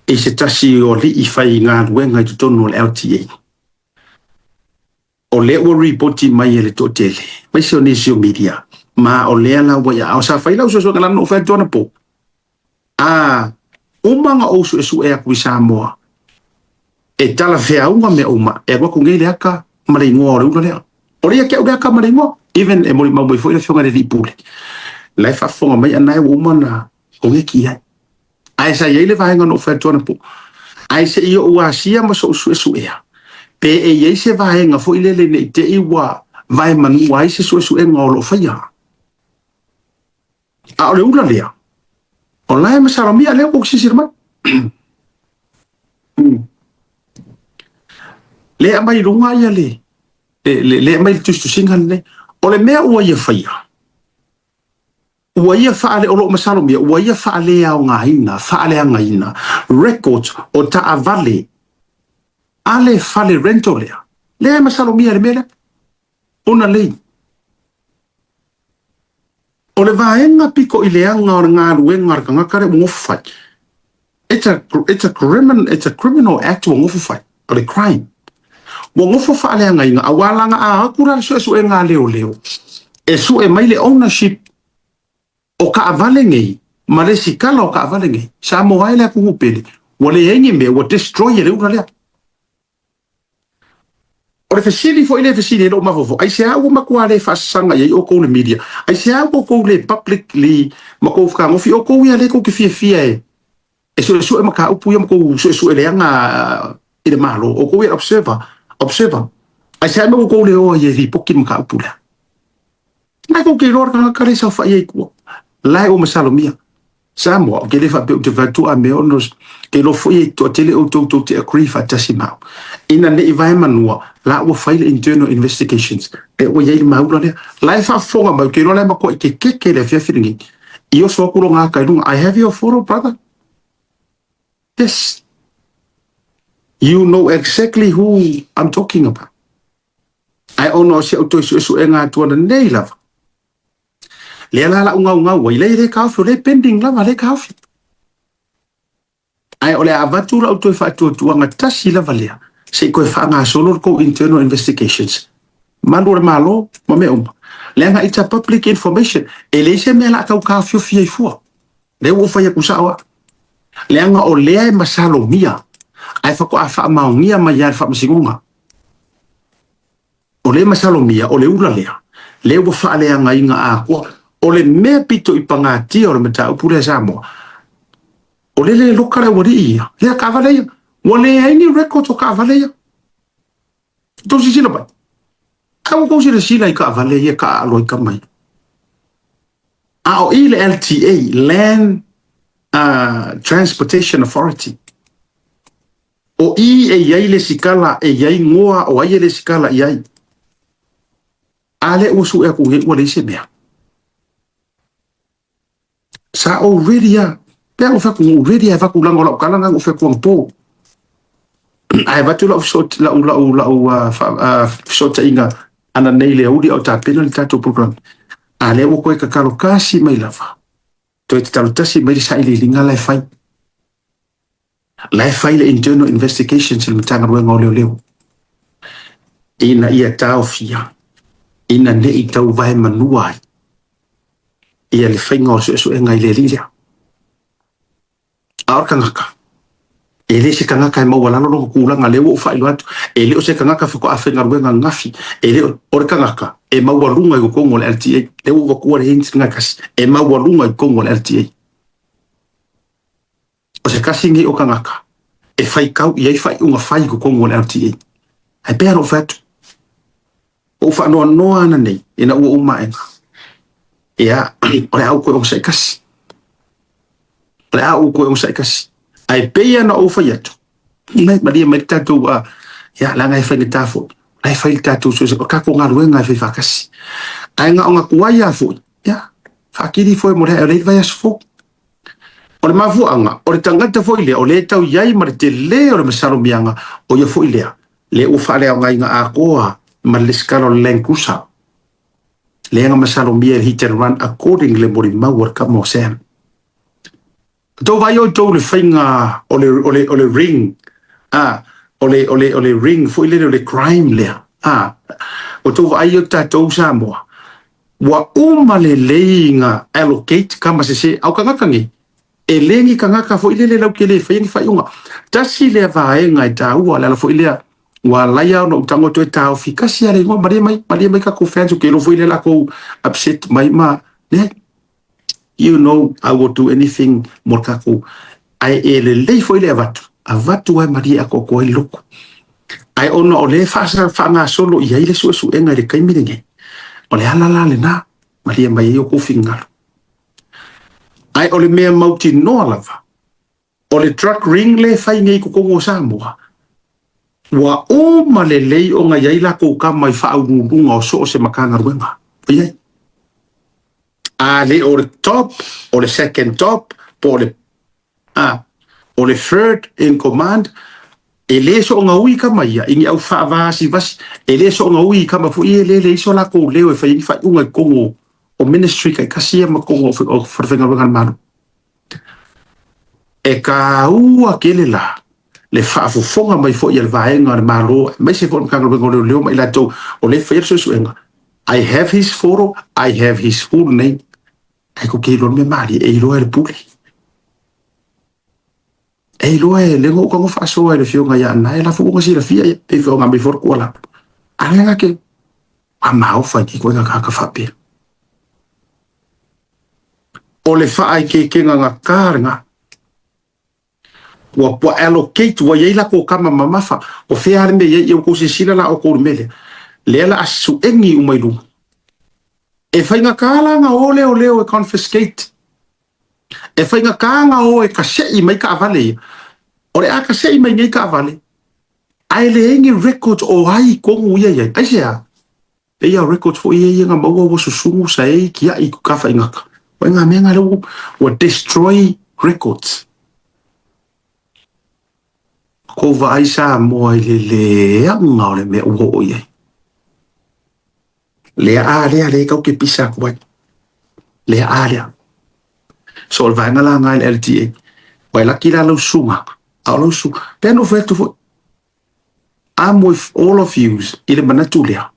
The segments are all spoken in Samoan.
I se tasi o alii faigaluega i totonu o le LTA. O lea ua ripoti mai e le toatele, aemaise o nisi o media, ma o lea la ua i aao. Sa fai lau suesuega lana ou fai atu anapo. A uma ona ou suesue atu i Samoa, e talafeauga mea uma, e alu atu nei le ata ma le igoa o le ula lea. O lea ia te au le ata ma le igoa. Even e molimau mai foi le afioga i le alii pule. La e faafofoga mai ana ua uma ona koneti i ai. Ae sa i ai le vaega na ou fai atu anapo. Ae se i ou asia ma sou suesuea, pe e i ai se vaega foi lele ne i te i ua vae manua ai se suesuega o lo o faia. A o le ula lea, o la e masalomia lea ua ou silasila mai. Lea e aumai i luga ia le, le, lea e aumai le tusitusiga lenei. O le mea ua ia faia, ua ia faale, o lo o masalomia, ua ia faaleaogaina, faaleagaina records o taavale a le fale rental lea. Lea e masalomia le mea lea. Ona lei. O le vaega pito i leaga o le galuega a le tagata lea ua nofo fai. It's a criminal act ua nofo fai. O le crime. Ua nofo faaleagaina, aua laga a atu la le suesuega a leoleo, e sue mai le ownership o taavale nei, ma le sikala o taavale nei. Samoa ai le atunuu pele, ua leai ni mea, ua destroy e le ula lea. O le fesili foi le fesili e lou mafaufau, aisea ua matua le faasasaga i ai outou le media? Aisea ua outou le publicly ma tou fetagofi outou ia lea tou te fiafia e suesue mataupu ia ma tou suesue leaga i le Malo? Outou ia observer. Aisea ma outou le o ai e lipoti le mataupu lea? Nai tou te iloa le tagata le saofai ai tua. La e ua masalomia. Samoa, o ke le faapea ou te fai atu a mea ono ke iloa foi e toatele outou tou te agree faatasi ma au. Ina ne i vae manua, la ua fai le internal investigations. E ua i ai le maula lea. La e faafofoga mai, ke iloa la e matua i ke keke le afiafi lenei. I oso atu lo ngā kai lunga. I have your photo, brother. Yes. You know exactly who I'm talking about. Ai ono o se au toi suesuega atu ana nei lava. Lea la lau ngau ngau ai, le le kaofi, o le pending lava, le kaofi. Ai o le avatu lau toe faatuatuaga tasi lava lea, se i koe faagasolo le kou internal investigations. Malu o le Malo, ma mea uma. Leaga it's a public information. E leai se mea la tau taofiofi ai fua. Lea ua ou fai atu sao a. Leaga o lea e masalomia, ae faatoa faamaonia mai lava e le faamasinoga. O lea e masalomia, o le ula lea, lea ua faaleagaina atoa. O le mea pito i pagatia o le mataupu lea Samoa, o le le loka le aualii ia, lea taavale ia. Ua leai ni records o taavale ia. Tou silasila mai. A ua tou silasila i taavale ia taaalo ai tama ia. A o i le LTA, Land Transportation Authority. O i e i ai le sikala, e i ai ngoa o ai e le sikala i ai. A lea ua sue atu nei ua leai se mea. Sa ou ready a. Pea ua fai atu ua ready a e avatu leaga o lau tala lena ua fai atu anapo. Ae avatu lau fesootaiga ananei i le aoauli a o tapena le tatou program. A lea ua toe tatalo tasi mai lava. Toe tatalo tasi mai le sailiiliga la e fai. La e fai le internal investigations i le Matagaluega o Leoleo. Ina ia taofia, ina ne i tau vae manua ai ia le faiga o le suesuega i le alii lea. A o le tagata, e le se tagata e maualalo lona tulaga, lea ua ou faailoa atu, e le o se tagata faatoa faigaluega ananafi, e le o, o le tagata e maualuga i totonu o le LTA, lea ua ou avatua le hint lena e tasi, e maualuga i totonu o le LTA. O se tasi nei o tagata e faitau i ai faaiuga fai i totonu o le LTA. Ae pei ona ou fai atu, ua ou faanoanoa ana nei ina ua uma aega. Ia, o le a ou toe onosai tasi. O le a ou toe onosai tasi. Ae pei ona ou fai atu, mai malie mai le tatou, ia, leaga e faigata foi. La e fai le tatou suesuega, o tatou galuega e fai faatasi. Ae na ona tuai lava foi, ia, faatili foi mo le ae o lea i le vaiaso fou. O le mafuaaga, o le tagata foi lea, o lea e tau i ai ma le tele o le masalomiaga, o ia foi lea, lea ua faaleaogaina atoa ma le lesitala o le Land Cruiser. Lea na masalomia e le hit and run according le molimau a le tama o Sam. Tou vaai outou i le faiga o le ring, a o le ring foi lele o le crime lea. A o tou vaai o tatou Samoa ua uma lelei na allocate kama sese au tagata nei, e le ni tagata foi lele lau te le faia ni faaiuga. Tasi lea vaega e taua le ala foi lea ua alaia ona ou tago toe taofi kasi a le igoa. Malie mai, malie mai tatou fans, o ke iloa foi lea lakou upset mai ma leai. You know I will do anything mo le tatou, ae e lelei foi le avatu avatu ai malie atoatoa ai le loto, ae ona o lea faagasolo i ai le suesuega i le taimi lenei, o le ala la lena malie mai ai o kou finagalo. Ae o le mea mautinoa lava, o le drug ring le fai nei i totonu o Samoa, ua uma lelei ona i ai latou kama i faauluuluga o so o se Matagaluega o i ai. A le o le top, o le second top, po o le a o le third in command, e le soona ui kama ia i ni au faavasivasi, e le soona ui i kama foi e le leai so latou leo e fai ai ni faaiuga i totonu o ministry taitasi ia ma totonu o falefaigaluega a le Malo. E taua tele la le faafofoga mai foi a le vaega o le Malo, aemaise foi o le Matagaluega o Leoleo ma i latou o le faia le suesuega. I have his photo, I have his full name. Ae kou te iloa le mea malie, e iloa e le pule. E iloa e le ou tago faasoa i le afioga ia Anae la foi ua silafia ia, pei foi o ngā mai foi le tuualalo. A lea ke a maofa i ki koe ngā kaka faapea. O le faaikeikega gata lena. Ua allocate, ua i ai latou kama mamafa. O fea le mea i ai, ia ua tou silasila la outou i le mea lea. Lea la a suegi uma i luga. E faigata la na o leoleo e confiscate. E faigata na o e kasei mai taavale ia. O le a kasei mai nei taavale, ae leai ni records o ai tonu ia i ai. Aisea? Pei a records foi ia ia na maua ua susugu sa e kiai ku kafaingata. O ngā mea ngā lea ua destroy records. Ko vaai Samoa i le leaga o le mea ua oo i ai. Lea a lea le kau ke pisa atu ai. Lea a lea. So o le vaega la nga i le LTA. Ua e laki la lau susuga. A o lau susuga. Pe no fai atu foi. I'm with all of you i le manatu lea.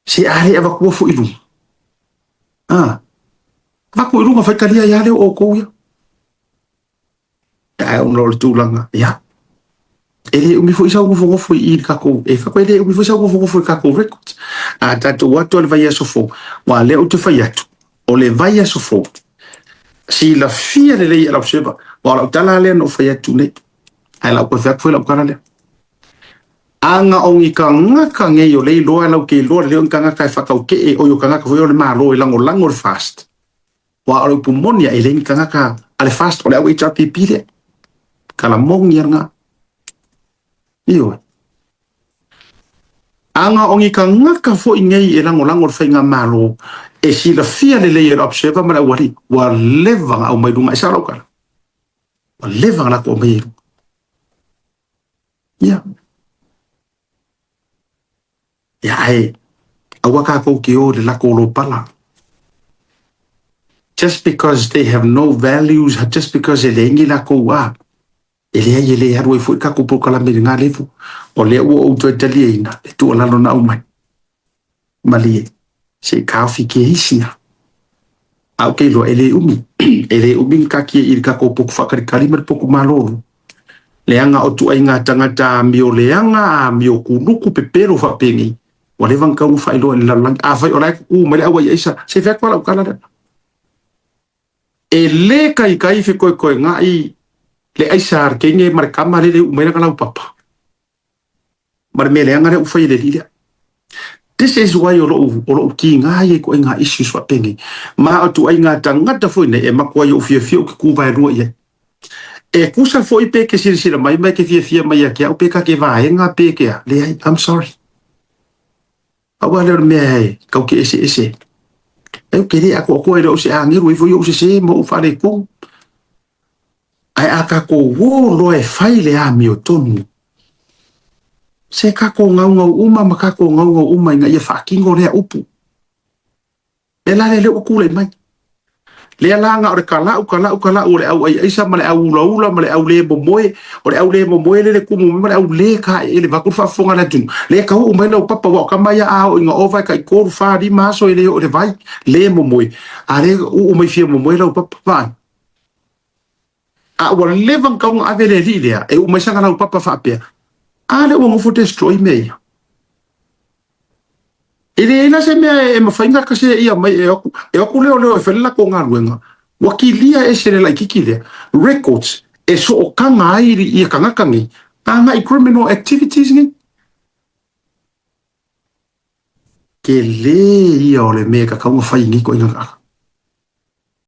Se a le avatua foi i luga. Ah. Avatu i luga faitalia ia lea o outou ia. Ae ona o le tulaga, ia. E le umi foi sau nofonofo i le tatou, e fai e le umi foi sau nofonofo i tatou records. A tatou atu o le vaiaso fou, ua lea ou te fai atu, o le vaiaso fou, silafia lelei e lau server, ua o lau tala lea na ou fai atu nei. Ae lau koe fai atu foi lau tala lea. Aga o ni tagata nei o le iloa lau ke iloa le o ni tagata e whakauke o yo tagata foi o le malo e langolango le FAST. Ua o le upu moni e le ni tagata a le FAST o le au HRPP lea. Kalamongi ia ngā. Ioe. Aga o ni tagata foi nei e langolango le whainga malo e silafia lelei e le observer ma le auali ua leva nga au mai lunga e sa lau kala. Ua leva nga lako au mai e lunga. Ia. Ia ae, aua kākou ke o le lako o pala. Just because they have no values, just because e leai ni lakou a, e leai e le alu ai foi kākou polokalame i lena level. O lea ua ou toe taliaina le tuualalo na aumai. Malie, se i taofi ke isi a. A o ke iloa e le umi. E le umi ni kakia i le kākou poku whakalikali ma le poku malolo. Leaga o tuaiga tagata amio leaga, amio kuluku pepelo faapenei. Ua leva ona tatau ona faailoa i le lalolagi. Afai o la e kuku mai le au aiaisa, se fai atu lava lau tala lea. E le taitai fekoekoega'i le aisa a le teine ma le tama lele e uu mai lana laupapa. Ma le mea leaga lea ua fai e le alii lea. This is why o lou kiga ia i tuaiga issues faapenei. Ma o tuaiga tagata foi nei e matua ai ou fiafia ou te tu vaelua i ai. E tusa foi pe ke silasila mai ma e ke fiafia mai ia te au pe ka ke vaega pe ke a. Leai, I'm sorry. Aua lea o le mea e kau ke ese ese. E ke le atoatoa e le o se agelu ai foi ou sesē ma ou faaletonu. Ae a tatou o loa e fai le amiotonu, se tatou gaugau uma ma tatou gaugau uma ina ia faatino lea upu. Le la lea ua tulai mai. Lea la na o le kala'u kala'u kala'u o le au aiaisa ma le au ulaula ma le au le momoe, o le au le momoe lele kumu ma le au le kaeele vaku le faafofoga a le atunuu. Lea tau mai lau papa ua o kama ia a oo ina ova e tai 3, 4, 5 aso e le oo i le vai, le momoe. A lea uu mai fia momoe lau papa, vaai. A ua leva ona tau ona ave le alii lea e uu mai sana laupapa faapea, a lea ua nofo destroy mea ia. E leai la se mea e mafai ona kaseia mai e o atu, e o atu leoleo e fai le latou galuega, ua kilia ese le laitiiti lea, records e sootaga ai ia tagata nei agai criminal activities nei. Tele ia o le mea e tatau ona fai i nei ituaiga tagata.